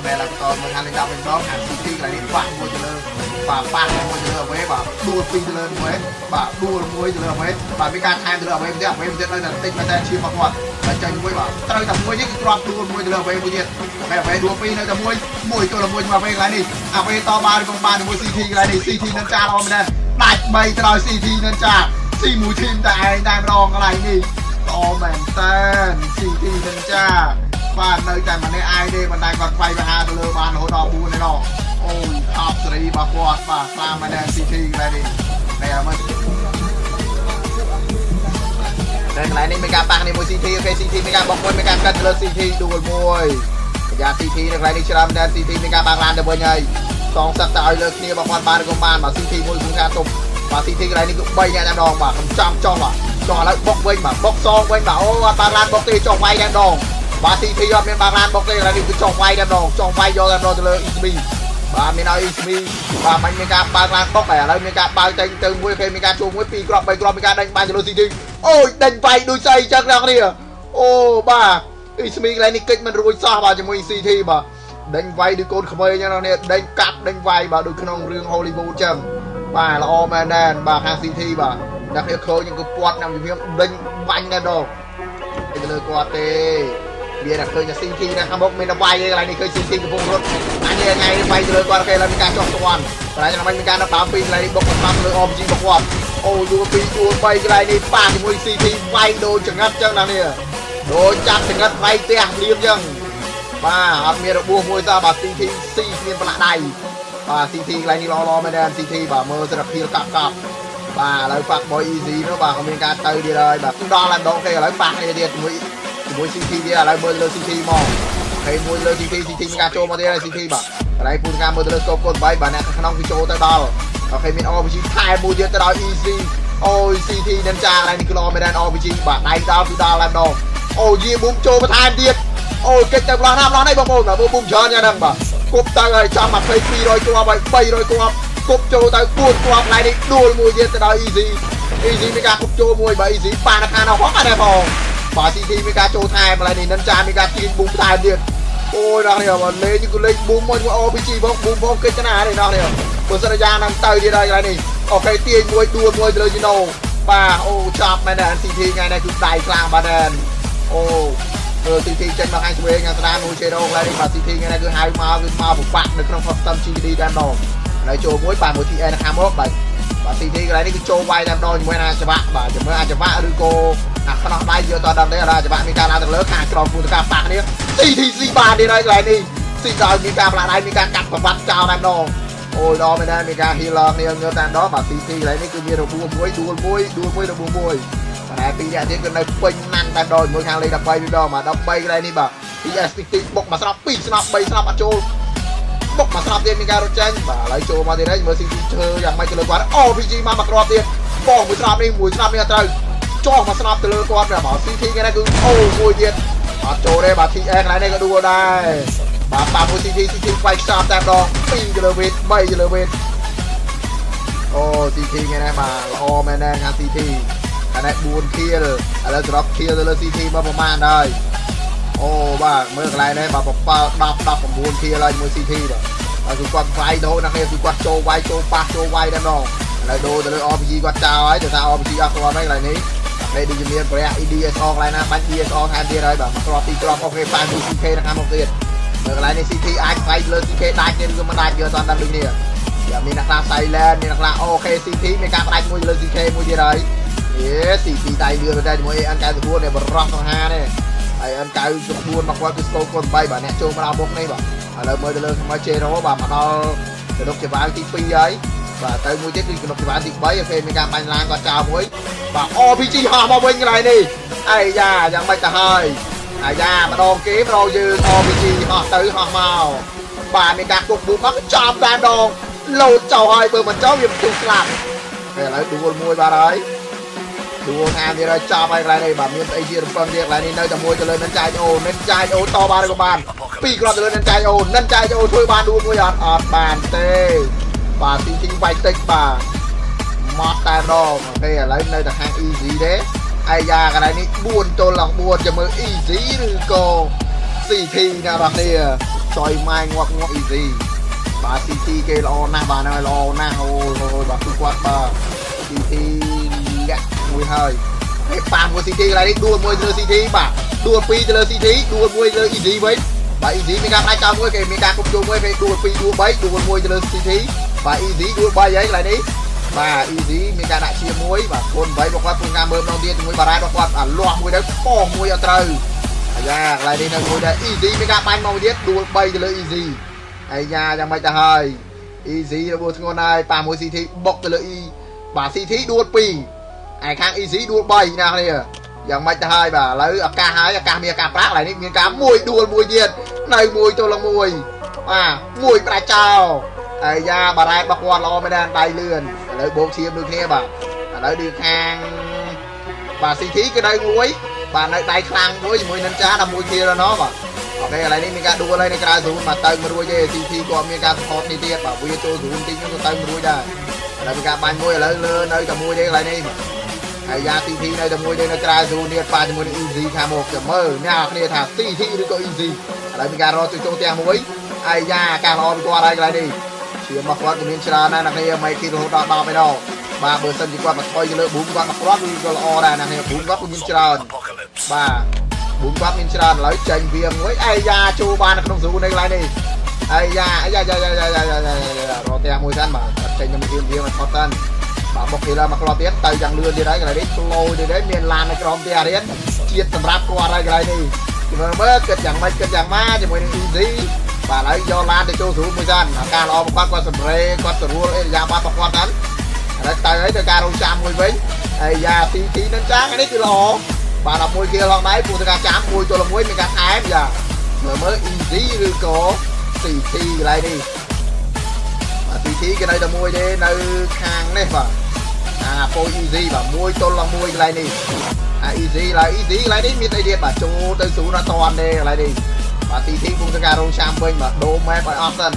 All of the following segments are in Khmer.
ពេលឡើងបន្តមើលខាងលេខ10វិញដងខាង CT កន្លែងនេះប៉ះមួយទៅលើបាទប៉ះមួយទៅលើអ្វីបាទដួលពីរទៅលើមួយបាទដួលមួយទៅលើអ្វីបាទមានការថែមទៅលើអ្វីទៀតអ្វីទៀតនៅតែតិចមែនតែឈាមរបស់គាត់ហើយចេញមួយបាទត្រូវតែមួយនេះគឺគ្រាប់ដួលមួយទៅលើអ្វីមួយទៀតហើយអ្វីដួលពីរនៅតែមួយមួយទល់មួយមកអ្វីកន្លែងនេះអ្វីតបានក៏បានជាមួយ CT កន្លែងនេះ CT នឹងចាល្អមែនដាច់3ទៅដល់ CT នឹងចាស៊ីមួយ team តែឯងតែម្ដងកន្លែងនេះល្អមែនតើ CT នឹងចាបាទនៅតែម្នាក់ឯងទេមិនដែលគាត់វាយប្រហារទៅលើបានរហូតដល់4ឯណោះអូយ top សេរីរបស់គាត់បាទខ្លាំងមែនតើ CT កន្លែងនេះតែមើលតែកន្លែងនេះមានការប៉ះនេះមួយ CT OK CT មានការបោកមួយមានការកាត់ទៅលើ CT ដួលមួយកញ្ញា CT នៅកន្លែងនេះច្រើនមែន CT មានការបាក់ឡានទៅវិញហើយសងសឹកទៅឲ្យលើគ្នារបស់គាត់បានឬក៏បានបាទ CT មួយគឺការទប់បាទ CT កន្លែងនេះគឺ3នាក់តែម្ដងបាទខ្ញុំចាំចោះបាទចោះឥឡូវបុកវិញបាទបុកសងវិញបាទអូអត់បាក់ឡានបុកទេចោះវាយតែម្ដងបាទ CT អត់មានបាក់ឡានបុកទេកន្លែងនេះគឺចោះវាយតែម្ដងចោះវាយយកតែម្ដងទៅលើ ECB បាទមានឲ្យ ECB បាទមិនមានការបើកឡានបុកហើយឥឡូវមានការបើកទៅទៅមួយគេមានការចូលមួយពីរគ្រាប់បីគ្រាប់មានការដេញបាញ់ទៅលើ CT អូយដេញវាយដូចស្អីចឹងអ្នកនេះអូបាទអ៊ីស្មីកន្លែងនេះកិច្ចមិនរួចសោះបាទជាមួយ CT បាទដេញវាយដូចកូនក្មេងចឹងនេះដេញកាប់ដេញវាយបាទដូចក្នុងរឿង Hollywood ចឹងបាទល្អមែនដែរបាទខាង CT បាទអ្នកនេះឃើញគឺពាត់អ្នកជំនាញដេញបាញ់តែដងទៅលើគាត់ទេមានតែឃើញតែ CT នៅខាងមុខមានតែវាយឯកន្លែងនេះឃើញ CT កំពុងរត់អញថ្ងៃនេះវាយទៅលើគាត់គេឡើយមានការចោះស្វាន់កន្លែងនេះមានការនៅដើមពីកន្លែងនេះបុកមកលើ RPG របស់គាត់អូយួរ2ជួរ3កន្លែងនេះប៉ះជាមួយ CT វាយដូចចង្អិតចឹងណានេះដូចចាប់ចង្អិតវាយផ្ទះភ្លាមចឹងបាទអត់មានរបួសមួយសោះបាទ CT C គ្មានប្រឡាក់ដៃបាទ CT កន្លែងនេះល្អល្អមែនដែរ CT បាទមើលសារភាពកាប់កាប់បាទឥឡូវ Fuck Boy Easy នោះបាទក៏មានការទៅទៀតហើយបាទដល់ឡើងដងគេឥឡូវប៉ះគ្នាទៀតជាមួយជាមួយ CT ទៀតឥឡូវមើលលើ CT មកហើយមួយលើ CT CT មានការចូលមកទៀតហើយ CT បាទកន្លែងពូនការមើលទៅលើ scope កូន8បាទអ្នកក្នុងគឺចូលទៅដល់ OK មាន RPG ថែមមួយទៀតទៅដល់ Easy អូយ CT នឹងចាកន្លែងនេះគឺល្អមែនដែរ RPG បាទដៃដល់គឺដល់ឡើងដងអូយីប៊ុំចូលបន្ថែមទៀតអូយកិច្ចទៅម្លោះណាម្លោះនេះបងប្អូនបាទប៊ុំច្រើនយ៉ាងហ្នឹងបាទគប់ទៅហើយចំមក200គ្រាប់ហើយ300គ្រាប់គប់ចូលទៅ4គ្រាប់កន្លែងនេះដួលមួយទៀតទៅដល់ Easy Easy មានការគប់ចូលមួយបាទ Easy ប៉ានៅខាងនោះផងអត់ដែរផងបាទ CT មានការចូលថែមកន្លែងនេះនិនចាមានការទាញប៊ុំថែមទៀតអូយដល់នេះបាទលេងគឺលេងប៊ុំមកជាមួយ RPG ផងប៊ុំផងកិច្ចណានេះដល់នេះបើសិនយ៉ាងហ្នឹងទៅទៀតហើយកន្លែងនេះOK ទាញមួយដួលមួយទៅលើជីណូបាទអូចាប់មែនដែរ CT ថ្ងៃនេះគឺដៃខ្លាំងបាទដែរអូមើល CT ចេញមកខាងឆ្វេងខាងស្ដាំមួយជេរ៉ូកន្លែងនេះបាទ CT ថ្ងៃនេះគឺហៅមកគឺមកពិបាកនៅក្នុង custom GD តែម្ដងហើយចូលមួយបាទមួយ TN នៅខាងមុខបាទបាទ CT កន្លែងនេះគឺចូលវាយតែម្ដងជាមួយនឹងអាចវៈបាទជាមួយអាចវៈឬក៏អាខ្នោះដៃយកតដឹងទេអាចវៈមានការឡើងទៅលើខាងក្រោមពូតការប៉ះគ្នា CTC បាទនេះហើយកន្លែងនេះស៊ីដល់មានការផ្លាក់ដៃមានការកាត់ប្រវត្តិចោលតែម្ដងអូយដល់មែនដែរមានការ healer គ្នាងើបតែម្ដងបាទ CT កន្លែងនេះគឺមានរបួសមួយដួលមួយដួលមួយរបួសមួយតែពីរអ្នកទៀតគឺនៅពេញណាន់តែម្ដងជាមួយខាងលេខ13វិញដងបាទ13កន្លែងនេះបាទ PS តិចតិចបុកមកស្រាប់2ស្នប់3ស្នប់អត់ចូលបុកមកស្រាប់ទៀតមានការរត់ចេញបាទឥឡូវចូលមកទៀតហើយមើល CT ធ្វើយ៉ាងម៉េចទៅលើគាត់ RPG មកមកគ្រាប់ទៀតបងមួយស្រាប់នេះមួយស្រាប់នេះអត់ត្រូវចោះមកស្រាប់ទៅលើគាត់បាទ CT ថ្ងៃនេះគឺអូមួយទៀតអត់ចូលទេបាទ TN កន្លែងនេះក៏ដួលដែរបាទប៉ាមួយ CT CT វាយខ្សោបតែម្ដង2ទៅលើវេត3ទៅលើវេតអូ CT ថ្ងៃនេះបាទល្អមែនដែរខាង CT ខាងនេះ4 kill ឥឡូវសរុប kill ទៅលើ CT មកប្រហែលហើយអូបាទមើលកន្លែងនេះបាទ7 10 19 kill ហើយមួយ CT បាទហើយគឺគាត់វាយដូរណាស់គ្នាគឺគាត់ចូលវាយចូលប៉ះចូលវាយតែម្ដងឥឡូវដូរទៅលើ RPG គាត់ចោលហើយទៅថា RPG អស់គ្រាប់ហើយកន្លែងនេះពេលដូចជាមានព្រះ EDSR កន្លែងណាបាញ់ DSR ថែមទៀតហើយបាទមកគ្រាប់ពីរគ្រាប់ OK ប៉ះមួយ CK នៅខាងមុខទៀតមើលកន្លែងនេះ CT អាចវាយលើ CK ដាច់ទៀតឬក៏មិនដាច់យកអត់ដឹងដូចនេះយ៉ាមានអ្នកខ្លះ silent មានអ្នកខ្លះ OK CT មានការផ្ដាច់មួយលើ CK មួយទៀតហើយអេ CT ដៃលឿនតែជាមួយ AN94 នេះបរោះសង្ហានេះហើយ N94 មកគាត់គឺស្គរកូន8បាទអ្នកចូលមកដល់មុខនេះបាទឥឡូវមើលទៅលើថ្មី Jero បាទមកដល់កនុកជាវ៉ាវទី2ហើយបាទទៅមួយទៀតគឺកនុកជាវ៉ាវទី3 OK មានការបាញ់ឡានគាត់ចោលមួយបាទ RPG ហោះមកវិញកន្លែងនេះអាយ៉ាយ៉ាងម៉េចទៅហើយអាយ៉ាម្ដងគេម្ដងយើង RPG ហោះទៅហោះមកបាទមានការគប់ប៊ូមកចំតែម្ដងលោតចោលហើយបើមិនចោលវាផ្ទុះស្លាប់ពេលឥឡូវដួលមួយបាទហើយដួលខាងទៀតហើយចាប់ហើយកន្លែងនេះបាទមានស្អីជារំពឹងទៀតកន្លែងនេះនៅតែមួយទៅលើនិនចាយអូនិនចាយអូតបានក៏បានពីរគ្រាប់ទៅលើនិនចាយអូនិនចាយអូធ្វើបានដួលមួយអត់អត់បានទេបាទទីទីវាយតិចបាទមកតែម្ដង OK ឥឡូវនៅតែខាង easy ទេអាយ៉ាកន្លែងនេះ4ទល់ឡើង4ចាំមើល easy ឬក៏ CT ណាបាទនេះ ចុយម៉ែងាប់ងាប់ easy បាទ CT គេល្អណាស់បាទហ្នឹងហើយល្អណាស់អូយអូយបាទគឺគាត់បាទ CT លាក់មួយហើយគេប៉ះមួយ CT កន្លែងនេះដួលមួយលើ CT បាទដួល2ទៅលើ CT ដួលមួយលើ easy វិញបាទ easy មានការផ្ដាច់ចោលមួយគេមានការគប់ចូលមួយគេដួល2ដួល3ដួលមួយទៅលើ CT បាទ easy ដួល3ហើយកន្លែងនេះបាទ easy មានការដាក់ជាមួយបាទកូន8របស់គាត់ពងការមើលម្ដងទៀតជាមួយបារ៉ារបស់គាត់អាលាស់មួយទៅប៉ោះមួយអត់ត្រូវអាយ៉ាកន្លែងនេះនៅមួយដែរ easy មានការបាញ់មកទៀតដួល3ទៅលើ easy អាយ៉ាយ៉ាងម៉េចទៅហើយ easy របួសធ្ងន់ហើយប៉ះមួយ CT បុកទៅលើ E បាទ CT ដួល2ឯខាង easy ដួល3ណាគ្នាយ៉ាងម៉េចទៅហើយបាទឥឡូវឱកាសហើយឱកាសមានឱកាសប្រាក់កន្លែងនេះមានការមួយដួលមួយទៀតនៅមួយទល់នឹងមួយបាទមួយប្រាច់ចោលអាយ៉ាបារ៉ែរបស់គាត់ល្អមែនដែរដៃលឿនឥឡូវបោកឈាមដូចគ្នាបាទឥឡូវដូចខាងបាទ CT គឺនៅមួយបាទនៅដៃខ្លាំងមួយជាមួយនឹងចា11 kill ដល់ណោះបាទ OK ឥឡូវនេះមានការដួលហើយនៅក្រៅ zone បាទទៅមិនរួចទេ CT ក៏មានការ support នេះទៀតបាទវាចូល zone តិចហ្នឹងក៏ទៅមិនរួចដែរឥឡូវមានការបាញ់មួយឥឡូវលើនៅតែមួយទេកន្លែងនេះបាទហើយយ៉ា CT នៅតែមួយទេនៅក្រៅ zone ទៀតប៉ាជាមួយនឹង easy ខាងមុខចាំមើលអ្នកគ្នាថា CT ឬក៏ easy ឥឡូវមានការរកជួយចូលផ្ទះមួយហើយយ៉ាការល្អពីគាត់ហើយកន្លែងនេះឈាមរបស់គាត់ក៏មានច្រើនដែរអ្នកគ្នាមិនគីរហូតដល់10ឯណោះបាទបើសិនជាគាត់មកថយទៅលើ boom គាត់មកគ្រាប់គឺក៏ល្អដែរអ្នកគ្នា boom គាត់ក៏មានច្រើន Apocalypse. បាទ boom គាត់មានច្រើនឥឡូវចេញវាមួយអាយ៉ាចូលបាននៅក្នុង zone នេះកន្លែងនេះអាយ៉ាអាយ៉ាយ៉ាយ៉ាយ៉ាយ៉ាយ៉ារកផ្ទះមួយសិនបាទអត់ចេញទៅវាវាមកថត់សិនបាទបុកគេឡើងមកគ្រាប់ទៀតទៅយ៉ាងលឿនទៀតហើយកន្លែងនេះ slow ទៀតហើយមានឡាននៅក្រោមផ្ទះទៀតជាតិសម្រាប់គាត់ហើយកន្លែងនេះមើលមើលគិតយ៉ាងម៉េចគិតយ៉ាងម៉ាជាមួយនឹង easy បាទឥឡូវយកឡានទៅចូលស្រួលមួយសិនអាការល្អរបស់គាត់គាត់សម្រេគាត់ស្រួលអេរិយាប័ត្ររបស់គាត់សិនឥឡូវទៅហើយទៅការរងចាំមួយវិញហើយយ៉ា CT នឹងចាងនេះគឺល្អបាទ11 kill ឡងដែរពូទៅការចាំមួយទល់មួយមានការថែមយ៉ាមើលមើល easy ឬក៏ CT កន្លែងនេះបាទ CT គេនៅតែមួយទេនៅខាងនេះបាទអាពោ easy បាទមួយទល់នឹងមួយកន្លែងនេះអា easy ឡើយ easy កន្លែងនេះមានអីទៀតបាទចូលទៅស៊ូនអត់តាន់ទេកន្លែងនេះបាទ CT ពងទៅការរងចាំវិញបាទដូរ map ឲ្យអស់សិន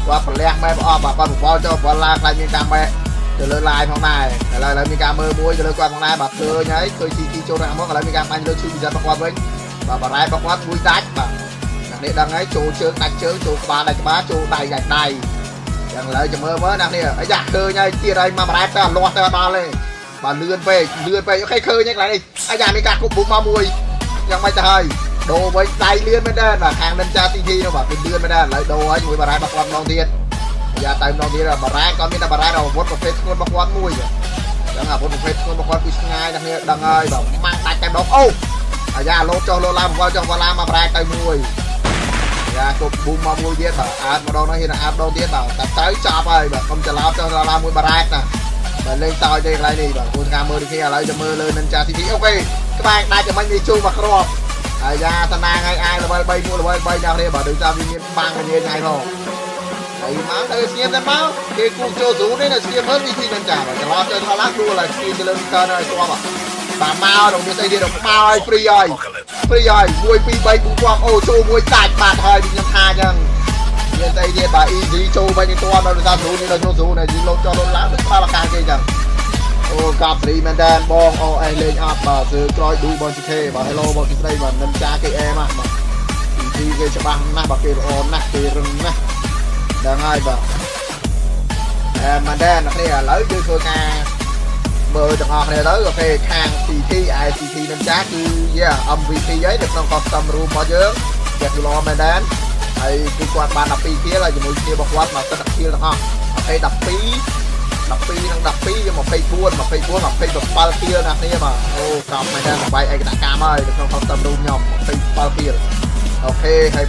គាត់ប្រលះ map អស់បាទគាត់បង្វល់ចូលបង្វល់ឡើងខ្លាចមានការ map ទៅលើ live ផងដែរឥឡូវឥឡូវមានការមើលមួយទៅលើគាត់ផងដែរបាទឃើញហើយឃើញ CT ចូលទៅខាងមុខឥឡូវមានការបាញ់លើឈឺពិសេសរបស់គាត់វិញបាទបារ៉ែរបស់គាត់មួយដាច់បាទអ្នកនេះដឹងហើយចូលជើងដាច់ជើងចូលក្បាលដាច់ក្បាលចូលដៃដាច់ដៃយ៉ាងឥឡូវចាំមើលមើលអ្នកនេះអាយ៉ាឃើញហើយទៀតហើយមកបារ៉ែទៅលាស់ទៅដល់ទេបាទលឿនពេកលឿនពេក OK ឃើញហើយកន្លែងនេះអាយ៉ាមានការគប់បុកមកមួយយ៉ាងម៉េចទៅហើយដូរវិញដៃលឿនមែនទេបាទខាង Ninja CT នោះបាទគឺលឿនមែនទេឥឡូវដូរហើយជាមួយបារ៉ែរបស់គាត់ម្ដងទៀតយ៉ាទៅម្ដងទៀតបារ៉ែគាត់មានតែបារ៉ែអាវុធប្រភេទធ្ងន់របស់គាត់មួយចឹងអាវុធប្រភេទធ្ងន់របស់គាត់គឺឆ្ងាយណាស់គ្នាដឹងហើយបាទម៉ាំងដាច់តែម្ដងអូអាយ៉ាលោតចុះលោតឡើងបង្វិលចុះបង្វិលឡើងមកបារ៉ែទៅមួយយ៉ាគប់ប៊ូមមកមួយទៀតបាទអាតម្ដងនោះហ៊ានអាតម្ដងទៀតបាទតែទៅចាប់ហើយបាទកុំច្រឡោតចុះច្រឡោតមួយបារ៉ែណាបាទលេងសើចទេកន្លែងនេះបាទគួរការមើលដូចគ្នាឥឡូវจะមើលលើ Ninja CT OK ក្បែរដាច់តែមិនមានជួមកគ្រាប់អាយ៉ាតំណាងឲ្យអាយ level 3មួយ level 3ដល់គ្នាបាទដូចថាវាមានបាំងគ្នាថ្ងៃផងហើយមកទៅស្ងៀមតែមកគេគូចូលស្រួលនេះនៅស្ងៀមមើលវិធីនឹងចាបាទច្រឡោតចូលច្រឡោតឡើងដួលហើយស្ងៀមទៅលើ Victor នៅឲ្យស្គាល់បាទបាទមកដល់មានស្អីទៀតមកឲ្យ free ហើយ Apocalypse. free ហើយ1 2 3 4 5អូចូលមួយដាច់បាទហើយខ្ញុំថាអញ្ចឹងមានស្អីទៀតបាទ easy ចូលវិញនេះទាន់ដល់សារស្រួលនេះដល់ចូលស្រួលនេះលោតចុះលោតឡើងដូចក្បាលអាកាសគេអញ្ចឹងអូកាប់ស្រីមែនតើបងអូអេសលេងអត់បាទសើក្រោយឌូបងជីខេបាទ hello បងជីស្រីបាទនិនចាគេអែមបាទ easy គេច្បាស់ណាស់បាទគេល្អណាស់គេរឹងណាស់ដឹងហើយបាទអែមែនតើអ្នកនេះឥឡូវយើងធ្វើការមើលទាំងអស់គ្នាទៅ OK ខាង CT ICT នឹងចាគឺយ៉ា MVP ហើយនៅក្នុង custom room របស់យើងគេគឺល្អមែនតើហើយគឺគាត់បាន12 kill ហើយជាមួយគ្នារបស់គាត់មកសិត10 kill ទាំងអស់ OK 12 12និង12វា24 24 27 kill ណាគ្នាបាទអូកប់មែនតើបាយឯកតកម្មហើយនៅក្នុង custom room ខ្ញុំ27 kill OK ហើយ